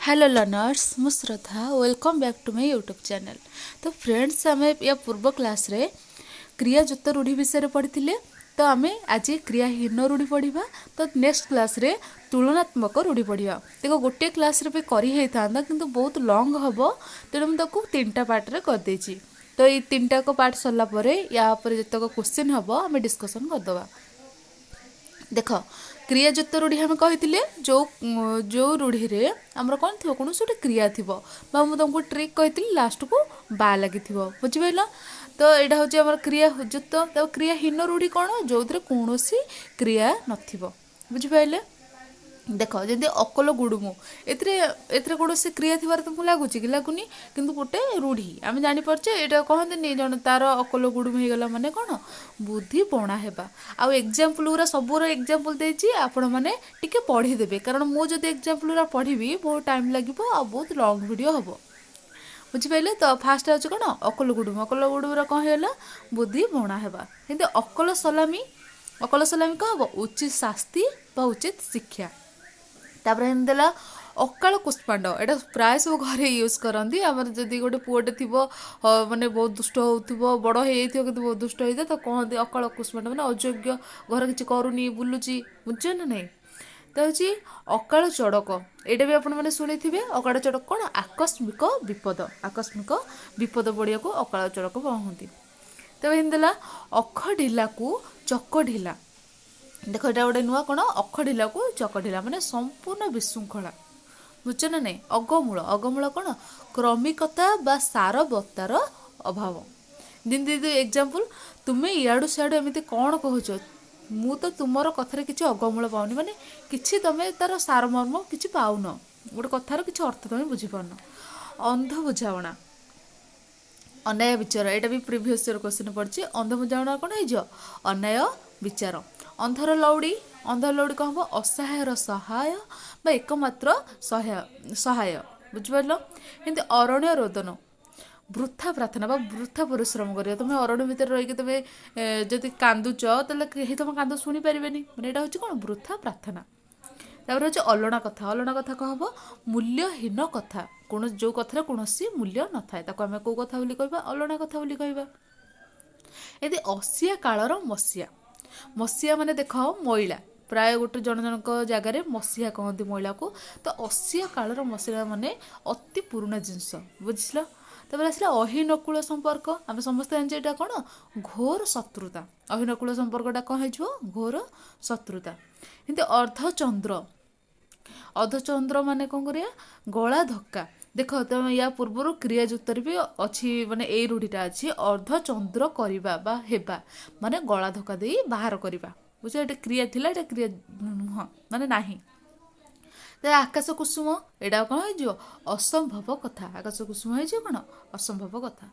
Hello learners, ମୁଁ ଶ୍ରଦ୍ଧା। Welcome back to my YouTube channel. ତ friends, ଆମେ ୟା ପୂର୍ବ କ୍ଲାସ୍ରେ କ୍ରିୟାଯୁକ୍ତ ରୂଢ଼ି ବିଷୟରେ ପଢ଼ିଥିଲେ। ତ ଆମେ ଆଜି କ୍ରିୟାହୀନ ରୂଢ଼ି ପଢ଼ିବା। ତ ନେକ୍ସଟ କ୍ଲାସ୍ରେ ତୁଳନାତ୍ମକ ରୂଢ଼ି ପଢ଼ିବା। ଦେଖ, ଗୋଟିଏ କ୍ଲାସ୍ରେ ବି କରି ହେଇଥାନ୍ତା, କିନ୍ତୁ ବହୁତ ଲଙ୍ଗ୍ ହେବ, ତେଣୁ ମୁଁ ତାକୁ ତିନିଟା ପାର୍ଟରେ କରିଦେଇଛି। ତ ଏଇ ତିନିଟାକ ପାର୍ଟ ସରିଲା ପରେ ୟା ଉପରେ ଯେତେକ କ୍ୱେଶ୍ଚିନ୍ ହେବ, ଆମେ ଡିସ୍କସନ୍ କରିଦେବା। ଦେଖ, କ୍ରିୟାଯୁକ୍ତ ରୂଢ଼ି ଆମେ କହିଥିଲେ ଯେଉଁ ଯେଉଁ ରୂଢ଼ିରେ ଆମର କ'ଣ ଥିବ? କୌଣସି ଗୋଟେ କ୍ରିୟା ଥିବ ବା ମୁଁ ତୁମକୁ ଟ୍ରିକ୍ କହିଥିଲି, ଲାଷ୍ଟକୁ ବା ଲାଗିଥିବ। ବୁଝିପାରିଲ? ତ ଏଇଟା ହେଉଛି ଆମର କ୍ରିୟାଯୁକ୍ତ। ତ କ୍ରିୟାହୀନ ରୂଢ଼ି କ'ଣ? ଯେଉଁଥିରେ କୌଣସି କ୍ରିୟା ନଥିବ। ବୁଝିପାରିଲେ? ଦେଖ, ଯେମିତି ଅକଲ ଗୁଡ଼ୁମୁ। ଏଥିରେ କୌଣସି କ୍ରିୟା ଥିବାର ତୁମକୁ ଲାଗୁଛି କି? ଲାଗୁନି। କିନ୍ତୁ ଗୋଟେ ରୂଢ଼ି ଆମେ ଜାଣିପାରୁଛେ। ଏଇଟା କହନ୍ତିନି, ଜଣେ ତାର ଅକଲ ଗୁଡ଼ୁମ ହେଇଗଲା, ମାନେ କ'ଣ? ବୁଦ୍ଧି ବଣା ହେବା। ଆଉ ଏକ୍ଜାମ୍ପଲ୍ ଗୁଡ଼ା, ସବୁର ଏକ୍ଜାମ୍ପଲ୍ ଦେଇଛି, ଆପଣମାନେ ଟିକେ ପଢ଼ିଦେବେ, କାରଣ ମୁଁ ଯଦି ଏକ୍ଜାମ୍ପଲ୍ ଗୁଡ଼ା ପଢ଼ିବି, ବହୁତ ଟାଇମ୍ ଲାଗିବ ଆଉ ବହୁତ ଲଙ୍ଗ୍ ଭିଡ଼ିଓ ହେବ। ବୁଝିପାରିଲେ? ତ ଫାଷ୍ଟ ହେଉଛି କ'ଣ? ଅକଲ ଗୁଡ଼ୁମ। ଅକଲ ଗୁଡ଼ୁମର କ'ଣ ହେଇଗଲା? ବୁଦ୍ଧି ବଣା ହେବା। କିନ୍ତୁ ଅକଲ ସଲାମି, ଅକଲ ସଲାମି କ'ଣ ହେବ? ଉଚିତ ଶାସ୍ତି ବା ଉଚିତ ଶିକ୍ଷା। ତାପରେ ଏମିତି ଦେଲା ଅକାଳ କୁଷ୍ମାଣ୍ଡ। ଏଇଟା ପ୍ରାୟ ସବୁ ଘରେ ୟୁଜ୍ କରନ୍ତି। ଆମର ଯଦି ଗୋଟେ ପୁଅଟେ ଥିବ, ମାନେ ବହୁତ ଦୁଷ୍ଟ ହେଉଥିବ, ବଡ଼ ହେଇଯାଇଥିବ କିନ୍ତୁ ବହୁତ ଦୁଷ୍ଟ ହେଇଥିବ, ତ କହନ୍ତି ଅକାଳ କୁଷ୍ମାଣ୍ଡ, ମାନେ ଅଯୋଗ୍ୟ, ଘରେ କିଛି କରୁନି, ବୁଲୁଛି। ବୁଝୁଛ ନା ନାହିଁ? ତ ହେଉଛି ଅକାଳ ଚଡ଼କ। ଏଇଟା ବି ଆପଣମାନେ ଶୁଣିଥିବେ। ଅକାଳ ଚଡ଼କ କ'ଣ? ଆକସ୍ମିକ ବିପଦ। ଆକସ୍ମିକ ବିପଦ ପଡ଼ିବାକୁ ଅକାଳ ଚଡ଼କ କହନ୍ତି। ତେବେ ଏମିତି ଦେଲା ଅଖ ଢିଲାକୁ ଚକ ଢିଲା। ଦେଖ, ଏଇଟା ଗୋଟେ ନୂଆ। କ'ଣ? ଅଖ ଢିଲାକୁ ଚକ ଢିଲା ମାନେ ସମ୍ପୂର୍ଣ୍ଣ ବିଶୃଙ୍ଖଳା। ବୁଝୁଛ ନା ନାଇଁ? ଅଗମୂଳ। ଅଗମୂଳ କ'ଣ? କ୍ରମିକତା ବା ସାରବତ୍ତାର ଅଭାବ। ଯେମିତି ଏକ୍ଜାମ୍ପଲ୍, ତୁମେ ଇଆଡ଼ୁ ସିଆଡ଼ୁ ଏମିତି କ'ଣ କହୁଛ? ମୁଁ ତ ତୁମର କଥାରେ କିଛି ଅଗମୂଳ ପାଉନି। ମାନେ କିଛି ତମେ ତାର ସାରମର୍ମ କିଛି ପାଉନ, ଗୋଟେ କଥାର କିଛି ଅର୍ଥ ତମେ ବୁଝିପାରୁନ। ଅନ୍ଧ ବୁଝାମଣା, ଅନ୍ୟାୟ ବିଚାର। ଏଇଟା ବି ପ୍ରିଭିୟସ୍ ଇୟର୍ କ୍ୱେଶ୍ଚିନ୍ ପଡ଼ିଛି। ଅନ୍ଧ ବୁଝାମଣା କ'ଣ ହେଇଯିବ? ଅନ୍ୟାୟ ବିଚାର। ଅନ୍ଧର ଲଉଡ଼ି। ଅନ୍ଧର ଲଉଡ଼ି କ'ଣ ହେବ? ଅସହାୟର ସହାୟ ବା ଏକମାତ୍ର ସହାୟ। ବୁଝିପାରିଲ? ଏମିତି ଅରଣ୍ୟ ରୋଦନ, ବୃଥା ପ୍ରାର୍ଥନା ବା ବୃଥା ପରିଶ୍ରମ କରିବା। ତୁମେ ଅରଣ୍ୟ ଭିତରେ ରହିକି ତୁମେ ଯଦି କାନ୍ଦୁଛ, ତାହେଲେ କେହି ତୁମ କାନ୍ଦ ଶୁଣିପାରିବେନି। ମାନେ ଏଇଟା ହେଉଛି କ'ଣ? ବୃଥା ପ୍ରାର୍ଥନା। ତାପରେ ହେଉଛି ଅଲଣା କଥା। ଅଲଣା କଥା କ'ଣ ହେବ? ମୂଲ୍ୟହୀନ କଥା। କୌଣସି ଯେଉଁ କଥାର କୌଣସି ମୂଲ୍ୟ ନଥାଏ, ତାକୁ ଆମେ କେଉଁ କଥା ବୋଲି କହିବା? ଅଲଣା କଥା ବୋଲି କହିବା। ଏମିତି ଅସିଆ କାଳର ମସିଆ। ମସିଆ ମାନେ ଦେଖ, ମଇଳା। ପ୍ରାୟ ଗୋଟେ ଜଣ ଜଣଙ୍କ ଜାଗାରେ ମସିହା କହନ୍ତି ମଇଳାକୁ। ତ ଅସିଆ କାଳର ମସିହା ମାନେ ଅତି ପୁରୁଣା ଜିନିଷ। ବୁଝିଲ? ତାପରେ ଆସିଲା ଅହିନକୁଳ ସମ୍ପର୍କ। ଆମେ ସମସ୍ତେ ଜାଣିଛେ ଏଇଟା କ'ଣ? ଘୋର ଶତ୍ରୁତା। ଅହିନକୁଳ ସମ୍ପର୍କଟା କ'ଣ ହେଇଯିବ? ଘୋର ଶତ୍ରୁତା। ଏମିତି ଅର୍ଦ୍ଧଚନ୍ଦ୍ର। ଅର୍ଦ୍ଧଚନ୍ଦ୍ର ମାନେ କ'ଣ କରିବା? ଗଳା ଧକ୍କା। ଦେଖ, ତମେ ୟା ପୂର୍ବରୁ କ୍ରିୟାଯୁକ୍ତରେ ବି ଅଛି, ମାନେ ଏଇ ରୂଢ଼ିଟା ଅଛି। ଅର୍ଦ୍ଧଚନ୍ଦ୍ର କରିବା ବା ହେବା ମାନେ ଗଳା ଧକ୍କା ଦେଇ ବାହାର କରିବା। ବୁଝିଲ? ଏଇଟା କ୍ରିୟା ଥିଲା, ଏଇଟା କ୍ରିୟା ନୁହଁ, ମାନେ ନାହିଁ। ତ ଆକାଶ କୁସୁମ, ଏଇଟା କ'ଣ ହେଇଯିବ? ଅସମ୍ଭବ କଥା। ଆକାଶ କୁସୁମ ହେଇଯିବ କ'ଣ? ଅସମ୍ଭବ କଥା।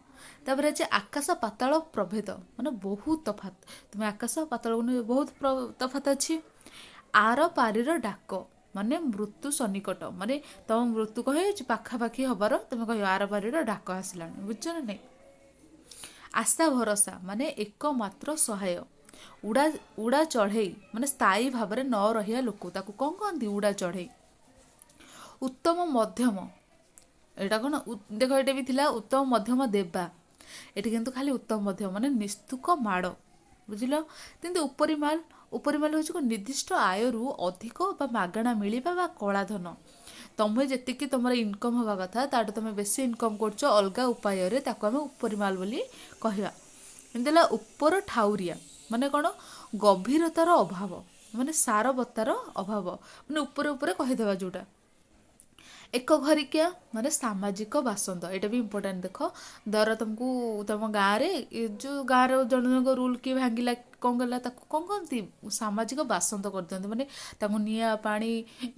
ତାପରେ ଅଛି ଆକାଶ ପାତାଳ ପ୍ରଭେଦ, ମାନେ ବହୁତ ତଫାତ। ତୁମେ ଆକାଶ ପାତାଳକୁ ବହୁତ ତଫାତ ଅଛି। ଆର ପାରିର ଡାକ ମାନେ ମୃତ୍ୟୁ ସନ୍ନିକଟ, ମାନେ ତମ ମୃତ୍ୟୁ କଣ ହେଇଛି? ପାଖାପାଖି ହବାର ତମେ କହିବ ଆର ପାରିର ଡାକ ଆସିଲାଣି। ବୁଝୁଛ ନା ନାଇଁ? ଆଶା ଭରସା ମାନେ ଏକମାତ୍ର ସହାୟ। ଉଡ଼ା ଉଡ଼ା ଚଢ଼େଇ ମାନେ ସ୍ଥାୟୀ ଭାବରେ ନ ରହିବା ଲୋକ, ତାକୁ କ'ଣ କହନ୍ତି? ଉଡ଼ା ଚଢ଼େଇ। ଉତ୍ତମ ମଧ୍ୟମ, ଏଇଟା କ'ଣ? ଦେଖ, ଏଇଟା ବି ଥିଲା ଉତ୍ତମ ମଧ୍ୟମ ଦେବା, ଏଠି କିନ୍ତୁ ଖାଲି ଉତ୍ତମ ମଧ୍ୟମ ମାନେ ନିସ୍ତୁକ ମାଡ଼। ବୁଝିଲ? କିନ୍ତୁ ଉପରିମାଲ। ଉପରିମାଲ ହେଉଛି କ'ଣ? ନିର୍ଦ୍ଦିଷ୍ଟ ଆୟରୁ ଅଧିକ ବା ମାଗଣା ମିଳିବା ବା କଳାଧନ। ତମେ ଯେତିକି ତମର ଇନକମ୍ ହେବା କଥା, ତାଠୁ ତମେ ବେଶୀ ଇନକମ୍ କରୁଛ ଅଲଗା ଉପାୟରେ, ତାକୁ ଆମେ ଉପରିମାଲ ବୋଲି କହିବା। ଏମିତି ହେଲା ଉପର ଠାଉରିଆ ମାନେ କ'ଣ? ଗଭୀରତାର ଅଭାବ, ମାନେ ସାରବତ୍ତାର ଅଭାବ, ମାନେ ଉପରେ ଉପରେ କହିଦେବା ଯେଉଁଟା। ଏକ ଘରିକିଆ ମାନେ ସାମାଜିକ ବାସନ୍ଦ। ଏଇଟା ବି ଇମ୍ପୋର୍ଟାଣ୍ଟ। ଦେଖ, ଧର ତମକୁ ତମ ଗାଁରେ ଏ ଯେଉଁ ଗାଁର ଜଣ ଜଣଙ୍କ ରୁଲ୍ କିଏ ଭାଙ୍ଗିଲା, କ'ଣ କଲା, ତାକୁ କ'ଣ କହନ୍ତି? ସାମାଜିକ ବାସନ୍ଦ କରିଦିଅନ୍ତି। ମାନେ ତାଙ୍କୁ ନିଆଁ ପାଣି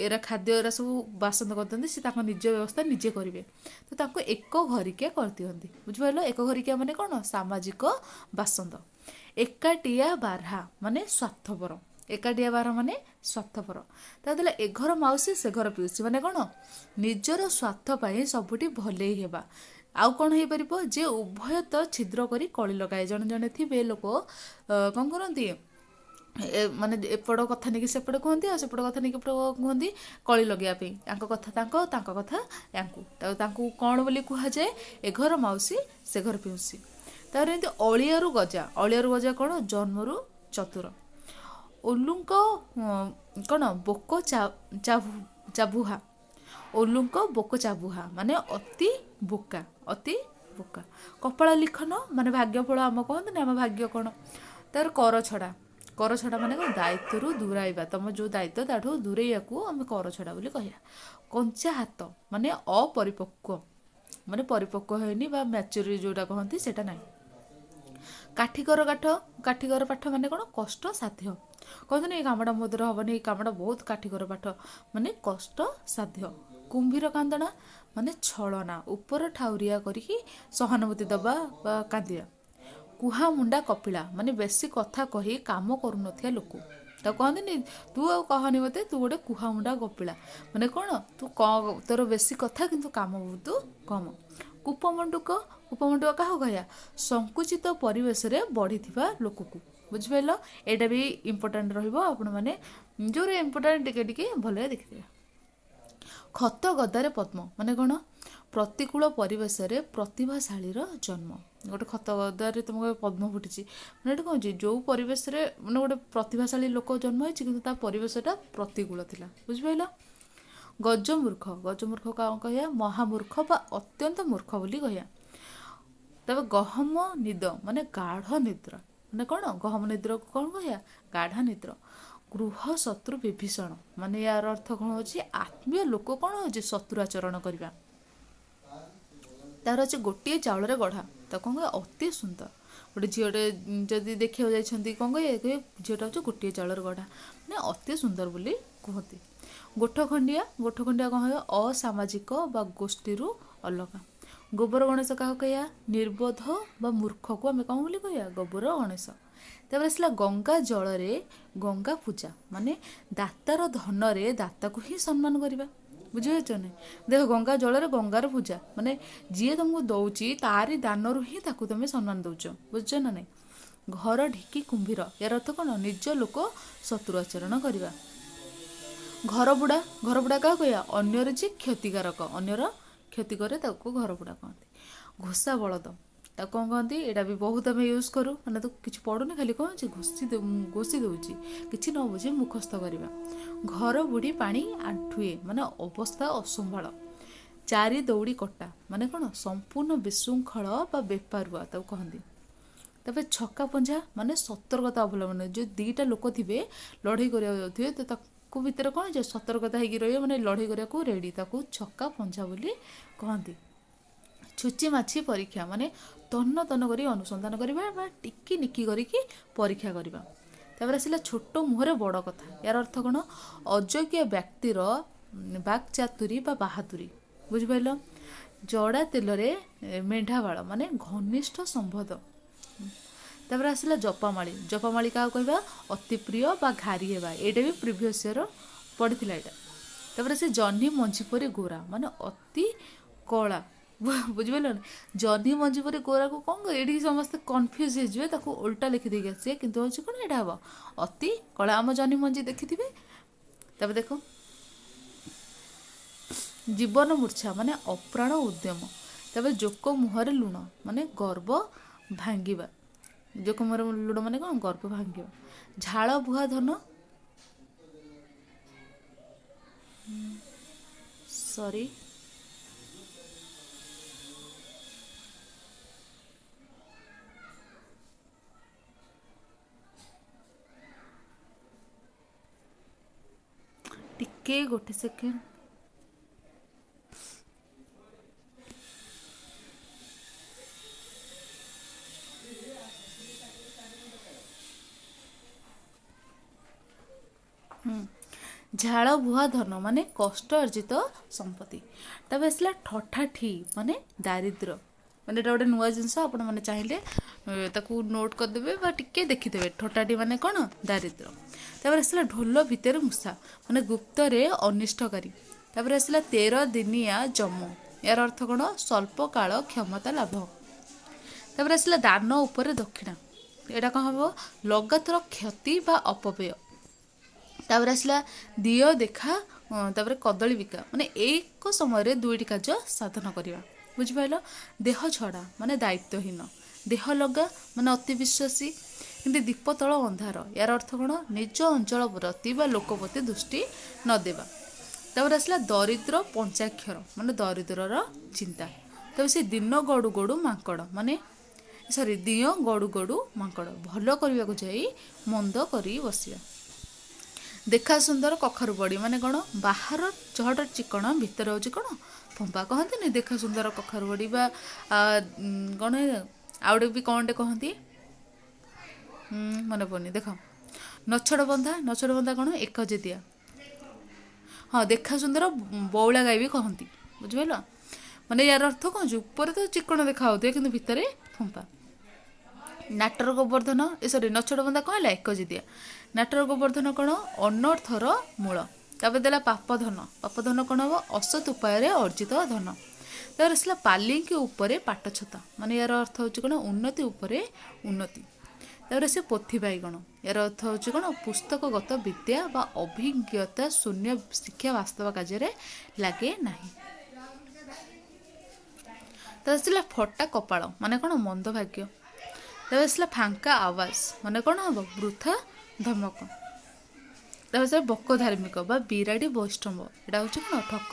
ଏରା ଖାଦ୍ୟ ଏରା ସବୁ ବାସନ୍ଦ କରିଦିଅନ୍ତି। ସେ ତାଙ୍କ ନିଜ ବ୍ୟବସ୍ଥା ନିଜେ କରିବେ, ତ ତାଙ୍କୁ ଏକ ଘରିକିଆ କରିଦିଅନ୍ତି। ବୁଝିପାରିଲ? ଏକ ଘରିକିଆ ମାନେ କ'ଣ? ସାମାଜିକ ବାସନ୍ଦ। ଏକାଟିଆ ବାରହା ମାନେ ସ୍ୱାର୍ଥପର। ଏକାଟିଆ ବାର ମାନେ ସ୍ୱାର୍ଥପର। ତା ଦେଲେ ଏ ଘର ମାଉସୀ ସେ ଘର ପିଉସୀ ମାନେ କ'ଣ? ନିଜର ସ୍ୱାର୍ଥ ପାଇଁ ସବୁଠି ଭଲେଇ ହେବା। ଆଉ କ'ଣ ହେଇପାରିବ? ଯେ ଉଭୟ ତ ଛିଦ୍ର କରି କଳି ଲଗାଏ। ଜଣେ ଜଣେ ଥିବେ ଲୋକ, କ'ଣ କରନ୍ତି? ମାନେ ଏପଟ କଥା ନେଇକି ସେପଟେ କୁହନ୍ତି ଆଉ ସେପଟ କଥା ନେଇକି ଏପଟ କୁହନ୍ତି, କଳି ଲଗେଇବା ପାଇଁ। ୟାଙ୍କ କଥା ତାଙ୍କ, ତାଙ୍କ କଥା ୟାଙ୍କୁ। ତାଙ୍କୁ କ'ଣ ବୋଲି କୁହାଯାଏ? ଏ ଘର ମାଉସୀ ସେ ଘର ପିଉସୀ। ତାପରେ ଏମିତି ଅଳିଆରୁ ଗଜା। ଅଳିଆରୁ ଗଜା କ'ଣ? ଜନ୍ମରୁ ଚତୁର। ଓଲୁଙ୍କ କ'ଣ ବୋକ ଚାବୁହା। ଓଲୁଙ୍କ ବୋକ ଚାବୁହା ମାନେ ଅତି ବୋକା, ଅତି ବୋକା। କପାଳ ଲିଖନ ମାନେ ଭାଗ୍ୟଫଳ, ଆମ କହନ୍ତିନି ଆମ ଭାଗ୍ୟ କ'ଣ। ତାପରେ କର ଛଡ଼ା। କର ଛଡ଼ା ମାନେ କ'ଣ? ଦାୟିତ୍ୱରୁ ଦୂରାଇବା। ତମ ଯେଉଁ ଦାୟିତ୍ୱ ତାଠୁ ଦୂରେଇବାକୁ ଆମେ କର ଛଡ଼ା ବୋଲି କହିବା। କଞ୍ଚା ହାତ ମାନେ ଅପରିପକ୍ୱ, ମାନେ ପରିପକ୍ୱ ହେଇନି ବା ମ୍ୟାଚୁରିଟି ଯେଉଁଟା କହନ୍ତି ସେଇଟା ନାହିଁ। କାଠିକର କାଠ, କାଠିକର ପାଠ ମାନେ କ'ଣ? କଷ୍ଟ ସାଧ୍ୟ। କହନ୍ତିନି ଏଇ କାମଟା ମୋ ଦ୍ୱାରା ହେବନି, ଏଇ କାମଟା ବହୁତ କାଠିକର ପାଠ, ମାନେ କଷ୍ଟ ସାଧ୍ୟ। କୁମ୍ଭୀର କାନ୍ଦଣା ମାନେ ଛଳନା, ଉପର ଠାଉରିଆ କରିକି ସହାନୁଭୂତି ଦେବା ବା କାନ୍ଦିବା। କୁହାମୁଣ୍ଡା କପିଳା ମାନେ ବେଶୀ କଥା କହି କାମ କରୁନଥିବା ଲୋକ। ତାକୁ କହନ୍ତିନି ତୁ ଆଉ କହନି ମୋତେ, ତୁ ଗୋଟେ କୁହାମୁଣ୍ଡା କପିଳା, ମାନେ କ'ଣ? ତୁ ତୋର ବେଶୀ କଥା କିନ୍ତୁ କାମ ବହୁତ କମ। କୂପମଣ୍ଡୁକ। କୂପମଣ୍ଡୁକ କାହାକୁ କହିବା? ସଂକୁଚିତ ପରିବେଶରେ ବଢ଼ିଥିବା ଲୋକକୁ। ବୁଝିପାରିଲ? ଏଇଟା ବି ଇମ୍ପୋର୍ଟାଣ୍ଟ ରହିବ। ଆପଣମାନେ ଯେଉଁଟା ଇମ୍ପୋର୍ଟାଣ୍ଟ ଟିକେ ଟିକେ ଭଲରେ ଦେଖିଦେବେ। ଖତ ଗଦାରେ ପଦ୍ମ ମାନେ କ'ଣ? ପ୍ରତିକୂଳ ପରିବେଶରେ ପ୍ରତିଭାଶାଳୀର ଜନ୍ମ। ଗୋଟେ ଖତ ଗଦାରେ ତୁମକୁ ପଦ୍ମ ଫୁଟିଛି ମାନେ ଏଠି କ'ଣ ହେଉଛି? ଯେଉଁ ପରିବେଶରେ ମାନେ ଗୋଟେ ପ୍ରତିଭାଶାଳୀ ଲୋକ ଜନ୍ମ ହେଇଛି କିନ୍ତୁ ତା ପରିବେଶଟା ପ୍ରତିକୂଳ ଥିଲା। ବୁଝିପାରିଲ? ଗଜମୂର୍ଖ। ଗଜମୂର୍ଖ କ'ଣ କହିବା? ମହାମୂର୍ଖ ବା ଅତ୍ୟନ୍ତ ମୂର୍ଖ ବୋଲି କହିବା। ତେବେ ଗହମ ନିଦ ମାନେ ଗାଢ଼ ନିଦ୍ରା ମାନେ କ'ଣ? ଗହମ ନିଦ୍ରାକୁ କ'ଣ କହିବା? ଗାଢ଼ ନିଦ୍ର। ଗୃହ ଶତ୍ରୁ ବିଭୀଷଣ ମାନେ ୟାର ଅର୍ଥ କ'ଣ ହେଉଛି? ଆତ୍ମୀୟ ଲୋକ କ'ଣ ହେଉଛି? ଶତ୍ରୁ ଆଚରଣ କରିବା। ତାର ଅଛି ଗୋଟିଏ ଚାଉଳରେ ଗଢ଼ା, ତାକୁ କ'ଣ କହିବା? ଅତି ସୁନ୍ଦର। ଗୋଟେ ଝିଅଟେ ଯଦି ଦେଖିବାକୁ ଯାଇଛନ୍ତି କ'ଣ କହିବେ? କହିବେ ଝିଅଟା ହେଉଛି ଗୋଟିଏ ଚାଉଳରେ ଗଢ଼ା, ମାନେ ଅତି ସୁନ୍ଦର ବୋଲି କୁହନ୍ତି। ଗୋଠ ଖଣ୍ଡିଆ। ଗୋଠ ଖଣ୍ଡିଆ କ'ଣ କହିବା? ଅସାମାଜିକ ବା ଗୋଷ୍ଠୀରୁ ଅଲଗା। ଗୋବର ଗଣେଶ କାହାକୁ କହିବା? ନିର୍ବୋଧ ବା ମୂର୍ଖକୁ ଆମେ କ'ଣ ବୋଲି କହିବା? ଗୋବର ଗଣେଶ। ତାପରେ ଆସିଲା ଗଙ୍ଗା ଜଳରେ ଗଙ୍ଗା ପୂଜା ମାନେ ଦାତାର ଧନରେ ଦାତାକୁ ହିଁ ସମ୍ମାନ କରିବା। ବୁଝିପାରୁଛ ନା? ଦେଖ, ଗଙ୍ଗା ଜଳରେ ଗଙ୍ଗାର ପୂଜା ମାନେ ଯିଏ ତୁମକୁ ଦେଉଛି ତାରି ଦାନରୁ ହିଁ ତାକୁ ତୁମେ ସମ୍ମାନ ଦେଉଛ। ବୁଝୁଛ ନା ନାଇଁ? ଘର ଢିକି କୁମ୍ଭୀର, ୟାର ଅର୍ଥ କ'ଣ? ନିଜ ଲୋକ ଶତ୍ରୁ ଆଚରଣ କରିବା। ଘର ବୁଡ଼ା। ଘର ବୁଡ଼ା କାହାକୁ କହିବା? ଅନ୍ୟର ଯିଏ କ୍ଷତିକାରକ, ଅନ୍ୟର କ୍ଷତି କରେ ତାକୁ ଘର ବୁଡ଼ା କହନ୍ତି। ଘୋଷା ବଳଦ ତାକୁ କ'ଣ କହନ୍ତି? ଏଇଟା ବି ବହୁତ ଆମେ ୟୁଜ୍ କରୁ, ମାନେ ତ କିଛି ପଡ଼ୁନି, ଖାଲି କ'ଣ ଅଛି ଘୋଷି ଘୋଷି ଦେଉଛି, କିଛି ନ ବୁଝି ମୁଖସ୍ଥ କରିବା। ଘର ବୁଡ଼ି ପାଣି ଆଣ୍ଠୁଏ ମାନେ ଅବସ୍ଥା ଅସମ୍ଭାଳ। ଚାରି ଦଉଡ଼ି କଟା ମାନେ କ'ଣ? ସମ୍ପୂର୍ଣ୍ଣ ବିଶୃଙ୍ଖଳ ବା ବେପାରୁଆ ତାକୁ କହନ୍ତି। ତାପରେ ଛକା ପଞ୍ଝା ମାନେ ସତର୍କତା ଅବଲମ୍ବନ। ଯେଉଁ ଦୁଇଟା ଲୋକ ଥିବେ ଲଢ଼େଇ କରିବାକୁ ଯାଉଥିବେ, ତ ତାକୁ ଭିତରେ କ'ଣ ହେଇଯିବ? ସତର୍କତା ହେଇକି ରହିବ, ମାନେ ଲଢ଼େଇ କରିବାକୁ ରେଡ଼ି, ତାକୁ ଛକା ପଞ୍ଝା ବୋଲି କହନ୍ତି। ଛୁଚି ମାଛି ପରୀକ୍ଷା ମାନେ ତନ୍ନ ତନ୍ନ କରି ଅନୁସନ୍ଧାନ କରିବା ବା ଟିକି ନିକି କରିକି ପରୀକ୍ଷା କରିବା। ତାପରେ ଆସିଲା ଛୋଟ ମୁହଁରେ ବଡ଼ କଥା, ୟାର ଅର୍ଥ କ'ଣ? ଅଯୋଗ୍ୟ ବ୍ୟକ୍ତିର ବାକ୍ଚାତୁରୀ ବା ବାହାଦୁରୀ। ବୁଝିପାରିଲ? ଜଡ଼ା ତେଲରେ ମେଣ୍ଢା ବାଳ ମାନେ ଘନିଷ୍ଠ ସମ୍ବନ୍ଧ। ତାପରେ ଆସିଲା ଜପାମାଳି। ଜପାମାଳି କାହାକୁ କହିବା? ଅତି ପ୍ରିୟ ବା ଘାରି ହେବା। ଏଇଟା ବି ପ୍ରିଭିୟସ୍ ଇୟର ପଡ଼ିଥିଲା ଏଇଟା। ତାପରେ ସେ ଜହ୍ନି ମଞ୍ଜି ପରି ଗୋରା ମାନେ ଅତି କଳା। ବୁଝିପାରିଲ ନା? ଜହ୍ନି ମଞ୍ଜି ପରି ଗୋରାକୁ କ'ଣ, ଏଇଠି ସମସ୍ତେ କନଫ୍ୟୁଜ୍ ହେଇଯିବେ, ତାକୁ ଓଲଟା ଲେଖିଦେଇକି ଆସିବେ, କିନ୍ତୁ ହେଉଛି କ'ଣ ଏଇଟା ହେବ ଅତି କଳା। ଆମ ଜହ୍ନି ମଞ୍ଜି ଦେଖିଥିବେ। ତାପରେ ଦେଖ, ଜୀବନ ମୂର୍ଚ୍ଛା ମାନେ ଅପ୍ରାଣ ଉଦ୍ୟମ। ତାପରେ ଜୋକ ମୁହଁରେ ଲୁଣ ମାନେ ଗର୍ବ ଭାଙ୍ଗିବା। ଜୋକ ମୁହଁରେ ଲୁଣ ମାନେ କ'ଣ? ଗର୍ବ ଭାଙ୍ଗିବା। ଝାଳ ବୁହା ଧନ, ସରି, ଟିକେ ଗୋଟେ ସେକେଣ୍ଡ। ଝାଳ ବୁହା ଧନ ମାନେ କଷ୍ଟ ଅର୍ଜିତ ସମ୍ପତ୍ତି। ତାପରେ ଆସିଲା ଠଠାଠି ମାନେ ଦାରିଦ୍ର୍ୟ। ମାନେ ଏଇଟା ଗୋଟେ ନୂଆ ଜିନିଷ, ଆପଣମାନେ ଚାହିଁଲେ ତାକୁ ନୋଟ୍ କରିଦେବେ ବା ଟିକେ ଦେଖିଦେବେ। ଠଟାଠି ମାନେ କ'ଣ? ଦାରିଦ୍ର୍ୟ। ତାପରେ ଆସିଲା ଢୋଲ ଭିତରେ ମୂଷା ମାନେ ଗୁପ୍ତରେ ଅନିଷ୍ଟକାରୀ। ତାପରେ ଆସିଲା 13 ଦିନିଆ ଯମ, ଏହାର ଅର୍ଥ କ'ଣ? ସ୍ୱଳ୍ପ କାଳ କ୍ଷମତା ଲାଭ। ତାପରେ ଆସିଲା ଦାନ ଉପରେ ଦକ୍ଷିଣା। ଏଇଟା କ'ଣ ହେବ? ଲଗାତାର କ୍ଷତି ବା ଅପବ୍ୟୟ। ତାପରେ ଆସିଲା ଦିଅ ଦେଖା, ତାପରେ କଦଳୀ ବିକା, ମାନେ ଏକ ସମୟରେ ଦୁଇଟି କାର୍ଯ୍ୟ ସାଧନ କରିବା। ବୁଝିପାରିଲ? ଦେହ ଛଡ଼ା ମାନେ ଦାୟିତ୍ୱହୀନ। ଦେହ ଲଗା ମାନେ ଅତି ବିଶ୍ୱାସୀ। ଏମିତି ଦୀପ ତଳ ଅନ୍ଧାର, ୟାର ଅର୍ଥ କ'ଣ? ନିଜ ଅଞ୍ଚଳ ପ୍ରତି ବା ଲୋକ ପ୍ରତି ଦୃଷ୍ଟି ନ ଦେବା। ତାପରେ ଆସିଲା ଦରିଦ୍ର ପଞ୍ଚାକ୍ଷର, ମାନେ ଦରିଦ୍ରର ଚିନ୍ତା। ତାପରେ ସେ ଦିନ ଗଡ଼ୁ ଗଡ଼ୁ ମାଙ୍କଡ଼, ମାନେ ସରି ଦିଅଁ ଗଡ଼ୁ ଗଡ଼ୁ ମାଙ୍କଡ଼, ଭଲ କରିବାକୁ ଯାଇ ମନ୍ଦ କରି ବସିବା। ଦେଖା ସୁନ୍ଦର କଖାରୁ ବଡ଼ି, ମାନେ କ'ଣ? ବାହାର ଚହଟ ଚିକଣ, ଭିତରେ ହେଉଛି କ'ଣ? ଫମ୍ପା। କହନ୍ତିନି ଦେଖା ସୁନ୍ଦର କଖାରୁ ବଡ଼ି ବା କ'ଣ ଆଉ ଗୋଟେ ବି କ'ଣଟେ କହନ୍ତି, ମନେ ପଡ଼ୁନି। ଦେଖ ନଛଡ଼ ବନ୍ଧା, ନଛଡ଼ ବନ୍ଧା କ'ଣ? ଏକ ଜେଦିଆ। ହଁ, ଦେଖା ସୁନ୍ଦର ବଉଳା ଗାଈ ବି କହନ୍ତି। ବୁଝିପାରିଲ? ମାନେ ୟାର ଅର୍ଥ କ'ଣ? ଉପରେ ତ ଚିକଣ ଦେଖା ହେଉଥିବ କିନ୍ତୁ ଭିତରେ ଫମ୍ପା। ନାଟର ଗୋବର୍ଦ୍ଧନ, ଏ ସରି ନଛଡ଼ ବନ୍ଧା କ'ଣ ହେଲା? ଏକ ଜିଦିଆ। ନାଟର ଗୋବର୍ଦ୍ଧନ କ'ଣ? ଅନର୍ଥର ମୂଳ। ତାପରେ ଦେଲା ପାପଧନ, ପାପଧନ କ'ଣ ହେବ? ଅସତ୍ ଉପାୟରେ ଅର୍ଜିତ ଧନ। ତାପରେ ଆସିଲା ପାଲିଙ୍କି ଉପରେ ପାଟଛତା, ମାନେ ୟାର ଅର୍ଥ ହେଉଛି କ'ଣ? ଉନ୍ନତି ଉପରେ ଉନ୍ନତି। ତାପରେ ସେ ପୋଥି ବାଇଗଣ, ୟାର ଅର୍ଥ ହେଉଛି କ'ଣ? ପୁସ୍ତକଗତ ବିଦ୍ୟା ବା ଅଭିଜ୍ଞତା ଶୂନ୍ୟ ଶିକ୍ଷା ବାସ୍ତବ କାର୍ଯ୍ୟରେ ଲାଗେ ନାହିଁ। ତାପରେ ଆସିଲା ଫଟା କପାଳ, ମାନେ କ'ଣ? ମନ୍ଦ ଭାଗ୍ୟ। ତାପରେ ଆସିଲା ଫାଙ୍କା ଆୱାଜ, ମାନେ କ'ଣ ହେବ? ବୃଥା ଧମକ। ତାପରେ ଆସିଲା ବକ ଧାର୍ମିକ ବା ବିରାଡ଼ି ବୈଷ୍ଣବ, ଏଇଟା ହେଉଛି କ'ଣ? ଠକ।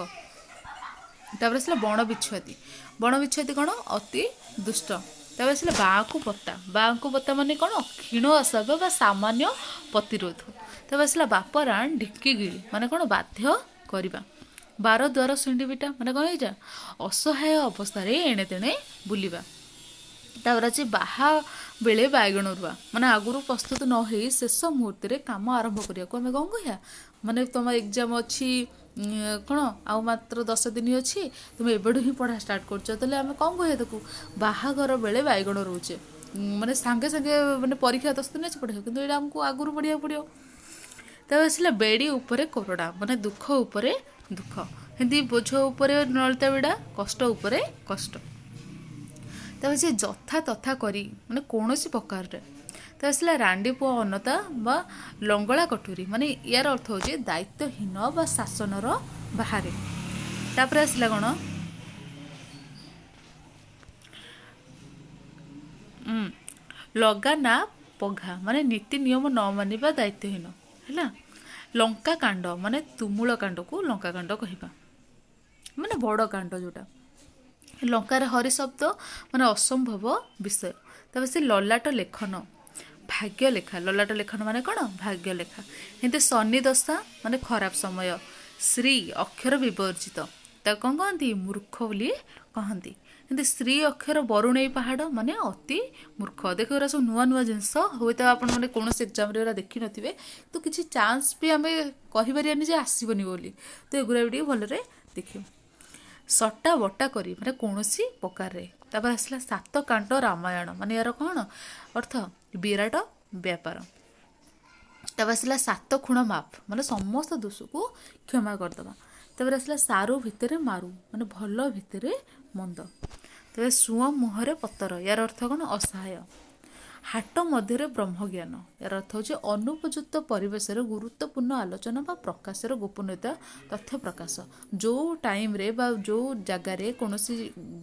ତାପରେ ଆସିଲା ବଣ ବିଛୁଆତି, ବଣ ବିଛୁଆତି କ'ଣ? ଅତି ଦୁଷ୍ଟ। ତାପରେ ଆସିଲା ବାଁକୁ ବତା, ବାଁକୁ ବତା ମାନେ କ'ଣ? କ୍ଷୀଣ ଆଶା ବା ସାମାନ୍ୟ ପ୍ରତିରୋଧ। ତାପରେ ଆସିଲା ବାପ ରାଣ ଢିଙ୍କି ଗିଳି, ମାନେ କ'ଣ? ବାଧ୍ୟ କରିବା। ବାର ଦ୍ୱାର ଶୁଣ୍ଢି ପିଟା, ମାନେ କ'ଣ ହେଇଯା? ଅସହାୟ ଅବସ୍ଥାରେ ଏଣେ ତେଣେ ବୁଲିବା। ତାପରେ ଅଛି ବାହା ବେଳେ ବାଇଗଣ ରୁଆ, ମାନେ ଆଗରୁ ପ୍ରସ୍ତୁତ ନ ହେଇ ଶେଷ ମୁହୂର୍ତ୍ତରେ କାମ ଆରମ୍ଭ କରିବାକୁ ଆମେ କ'ଣ କହିବା? ମାନେ ତୁମ ଏକ୍ଜାମ୍ ଅଛି କ'ଣ ଆଉ ମାତ୍ର 10 ଦିନ ଅଛି, ତୁମେ ଏବେଠୁ ହିଁ ପଢ଼ା ଷ୍ଟାର୍ଟ କରୁଛ, ତାହେଲେ ଆମେ କ'ଣ କହିବା ତାକୁ? ବାହାଘର ବେଳେ ବାଇଗଣ ରହୁଛେ, ମାନେ ସାଙ୍ଗେ ସାଙ୍ଗେ, ମାନେ ପରୀକ୍ଷା 10 ଦିନ ଅଛି ପଢ଼ିବାକୁ, କିନ୍ତୁ ଏଇଟା ଆମକୁ ଆଗରୁ ପଢ଼ିବାକୁ ପଡ଼ିବ। ତାପରେ ଆସିଲା ବେଡ଼ି ଉପରେ କୋରଡ଼ା, ମାନେ ଦୁଃଖ ଉପରେ ଦୁଃଖ। ଏମିତି ବୋଝ ଉପରେ ନଳିତା ବିଡ଼ା, କଷ୍ଟ ଉପରେ କଷ୍ଟ। ତାପରେ ସେ ଯଥା ତଥା କରି, ମାନେ କୌଣସି ପ୍ରକାରରେ। ତାପରେ ଆସିଲା ରାଣ୍ଡି ପୁଅ ଅନତା ବା ଲଙ୍ଗଳା କଟୁରୀ, ମାନେ ୟାର ଅର୍ଥ ହେଉଛି ଦାୟିତ୍ୱହୀନ ବା ଶାସନର ବାହାରେ। ତାପରେ ଆସିଲା କ'ଣ? ଲଗା ନା ପଘା, ମାନେ ନୀତି ନିୟମ ନ ମାନିବା ଦାୟିତ୍ୱହୀନ ହେଲା। ଲଙ୍କା କାଣ୍ଡ ମାନେ ତୁମୁଳ କାଣ୍ଡକୁ ଲଙ୍କା କାଣ୍ଡ କହିବା, ମାନେ ବଡ଼ କାଣ୍ଡ ଯେଉଁଟା। ଲଙ୍କାରେ ହରି ଶବ୍ଦ ମାନେ ଅସମ୍ଭବ ବିଷୟ। ତାପରେ ସେ ଲଲାଟ ଲେଖନ, ଭାଗ୍ୟ ଲେଖା। ଲଲାଟ ଲେଖନ ମାନେ କ'ଣ? ଭାଗ୍ୟ ଲେଖା। ଏମିତି ଶନି ଦଶା ମାନେ ଖରାପ ସମୟ। ଶ୍ରୀ ଅକ୍ଷର ବିବର୍ଜିତ, ତାକୁ କ'ଣ କହନ୍ତି? ମୂର୍ଖ ବୋଲି କହନ୍ତି। ଏମିତି ଶ୍ରୀ ଅକ୍ଷର ବରୁଣେଇ ପାହାଡ଼ ମାନେ ଅତି ମୂର୍ଖ। ଦେଖ ଏଗୁଡ଼ା ସବୁ ନୂଆ ନୂଆ ଜିନିଷ, ହୁଏତ ଆପଣମାନେ କୌଣସି ଏକ୍ଜାମ୍ରେ ଏଗୁଡ଼ା ଦେଖିନଥିବେ, ତ କିଛି ଚାନ୍ସ ବି ଆମେ କହିପାରିବାନି ଯେ ଆସିବନି ବୋଲି, ତ ଏଗୁଡ଼ା ବି ଟିକେ ଭଲରେ ଦେଖିବ। ସଟା ବଟା କରି ମାନେ କୌଣସି ପ୍ରକାରରେ। ତାପରେ ଆସିଲା ସାତ କାଣ୍ଡ ରାମାୟଣ, ମାନେ ୟାର କ'ଣ ଅର୍ଥ? ବିରାଟ ବ୍ୟାପାର। ତାପରେ ଆସିଲା ସାତ ଖୁଣ ମାପ, ମାନେ ସମସ୍ତ ଦୋଷକୁ କ୍ଷମା କରିଦେବା। ତାପରେ ଆସିଲା ସାରୁ ଭିତରେ ମାରୁ, ମାନେ ଭଲ ଭିତରେ ମନ୍ଦ। ତାପରେ ସୁଅଁ ମୁହଁରେ ପତର, ୟାର ଅର୍ଥ କ'ଣ? ଅସହାୟ। ହାଟ ମଧ୍ୟରେ ବ୍ରହ୍ମଜ୍ଞାନ, ୟାର ଅର୍ଥ ହେଉଛି ଅନୁପଯୁକ୍ତ ପରିବେଶରେ ଗୁରୁତ୍ୱପୂର୍ଣ୍ଣ ଆଲୋଚନା ବା ପ୍ରକାଶର ଗୋପନୀୟତା ତଥ୍ୟ ପ୍ରକାଶ। ଯେଉଁ ଟାଇମ୍ରେ ବା ଯେଉଁ ଜାଗାରେ କୌଣସି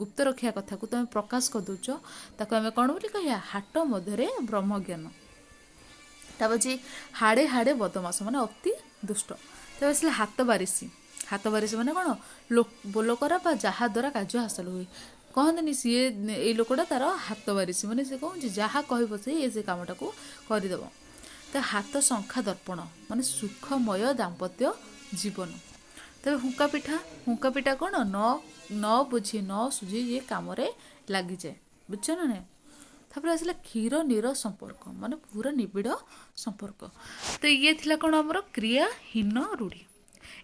ଗୁପ୍ତ ରଖିବା କଥାକୁ ତୁମେ ପ୍ରକାଶ କରିଦେଉଛ, ତାକୁ ଆମେ କ'ଣ ବୋଲି କହିବା? ହାଟ ମଧ୍ୟରେ ବ୍ରହ୍ମଜ୍ଞାନ। ତାପରେ ଅଛି ହାଡ଼େ ହାଡ଼େ ବଦମାସ, ମାନେ ଅତି ଦୁଷ୍ଟ। ତାପରେ ଆସିଲା ହାତ ବାରିସି, ହାତ ବାରିସି ମାନେ କ'ଣ? ବୋଲକରା ବା ଯାହା ଦ୍ୱାରା କାର୍ଯ୍ୟ ହାସଲ ହୁଏ। କହନ୍ତିନି ସିଏ ଏଇ ଲୋକଟା ତାର ହାତ ବାରିସି, ମାନେ ସେ କହୁଛି ଯାହା କହିବ ସେ ସେ କାମଟାକୁ କରିଦେବ। ତା ହାତ ଶଙ୍ଖା ଦର୍ପଣ ମାନେ ସୁଖମୟ ଦାମ୍ପତ୍ୟ ଜୀବନ। ତେବେ ହୁଙ୍କା ପିଠା, ହୁଙ୍କା ପିଠା କ'ଣ? ନ ବୁଝି ନ ସୁଝି ଇଏ କାମରେ ଲାଗିଯାଏ, ବୁଝୁଛ ନା ନାଇଁ? ତାପରେ ଆସିଲା କ୍ଷୀର ନୀର ସମ୍ପର୍କ, ମାନେ ପୁରା ନିବିଡ଼ ସମ୍ପର୍କ। ତ ଇଏ ଥିଲା କ'ଣ ଆମର କ୍ରିୟାହୀନ ରୂଢ଼ି।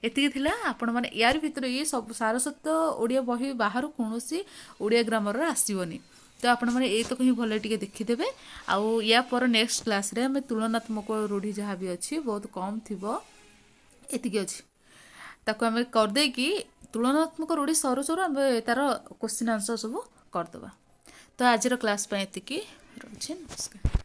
ଏତିକି ଥିଲା। ଆପଣମାନେ ୟାର ଭିତରେ ଇଏ ସବୁ ସାରସ୍ୱତ ଓଡ଼ିଆ ବହି ବାହାରୁ କୌଣସି ଓଡ଼ିଆ ଗ୍ରାମରର ଆସିବନି, ତ ଆପଣମାନେ ଏଇତକ ହିଁ ଭଲ ଟିକେ ଦେଖିଦେବେ। ଆଉ ୟା ପର ନେକ୍ସଟ କ୍ଲାସ୍ରେ ଆମେ ତୁଳନାତ୍ମକ ରୂଢ଼ି ଯାହା ବି ଅଛି ବହୁତ କମ୍ ଥିବ, ଏତିକି ଅଛି, ତାକୁ ଆମେ କରିଦେଇକି ତୁଳନାତ୍ମକ ରୂଢ଼ି ସରୁ ସରୁ ଆମେ ତାର କୋଶ୍ଚିନ୍ ଆନ୍ସର୍ ସବୁ କରିଦେବା। ତ ଆଜିର କ୍ଲାସ୍ ପାଇଁ ଏତିକି ରହୁଛି। ନମସ୍କାର।